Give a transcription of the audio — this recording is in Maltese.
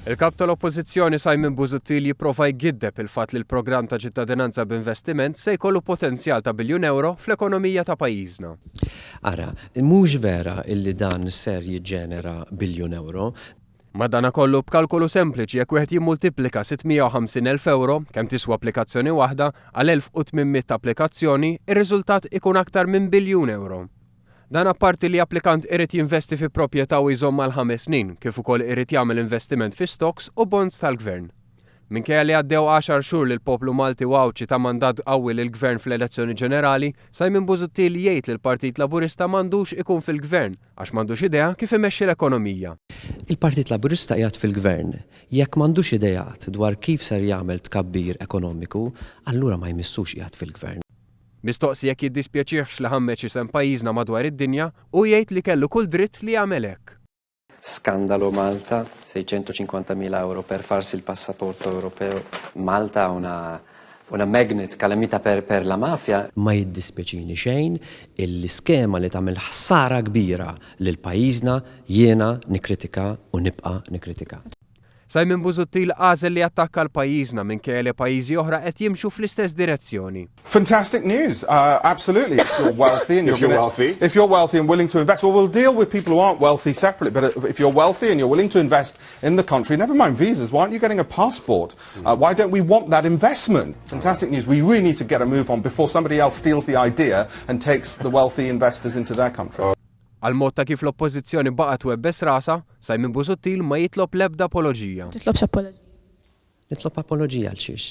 Il-Kap tal-Oppożizzjoni Simon Busuttil jipprova jgiddeb il-fatt li l-programm ta' ċittadinanza b'investiment se jkollu potenzjal ta' biljun ewro fl-ekonomija ta' pajjiżna. Ara, mhux vera illi dan ser jiġġenera biljun ewro. Madanakollu, b'kalkolu sempliċi, jekk wieħed jimmultiplika 650,000 ewro, kemm tiswa applikazzjoni waħda, għal 1800 applikazzjoni, ir-riżultat ikun aktar minn biljun ewro. Dan apparti li applikant irid jinvesti fi proprjetà u jżomm għal 5 snin, kif ukoll irid jagħmel investiment fi stocks u bonds tal-gvern. Minkejja li għaddew 10 xhur li l-poplu Malti u Għawdxi ta mandat qawwi lill-gvern fl-elezzjoni ġenerali, Simon Busuttil jgħid li l-Partit Laburista m'għandux ikun fil-gvern għax m'għandux idea kif imexxi l-ekonomija. Il-Partit Laburista qiegħed fil-gvern. Jekk m'għandux ideat dwar kif ser jagħmel tkabbir ekonomiku, allura ma jmissux qiegħed fil-gvern. Mistoqsi jekk jiddispjaċihx li ħammeġ isem pajjiżna madwar id-dinja, u jgħid li kellu kull dritt li jagħmel hekk. Scandalo Malta, 650.000 euro per farsi il passaporto europeo. Malta è una magnet, calamita per la mafia. Ma jiddispjaċini xejn il-iskema li tagħmel ħsara kbira lil pajjiżna jiena nikkritika u nibqa' nikkritika. Simon Busuttil għażel li attakka l-pajjiżna minkejja li pajjiżi oħra qed jimxu fl-istess direzzjoni. Fantastic news. Absolutely. If you're wealthy and you're If you're wealthy. If you're wealthy and willing to invest, well, we'll deal with people who aren't wealthy separately. But if you're wealthy and you're willing to invest in the country, never mind visas, why aren't you getting a passport? Why don't we want that investment? Fantastic news. We really need to get a move on before somebody else steals the idea and takes the wealthy investors into their country. Għal mod ta' kif l-oppożizzjoni baqgħet twebbes rasha, Simon Busuttil ma jitlob l-ebda apoloġija. Titlobx apoloġija. Nitlob apoloġija għal xiex?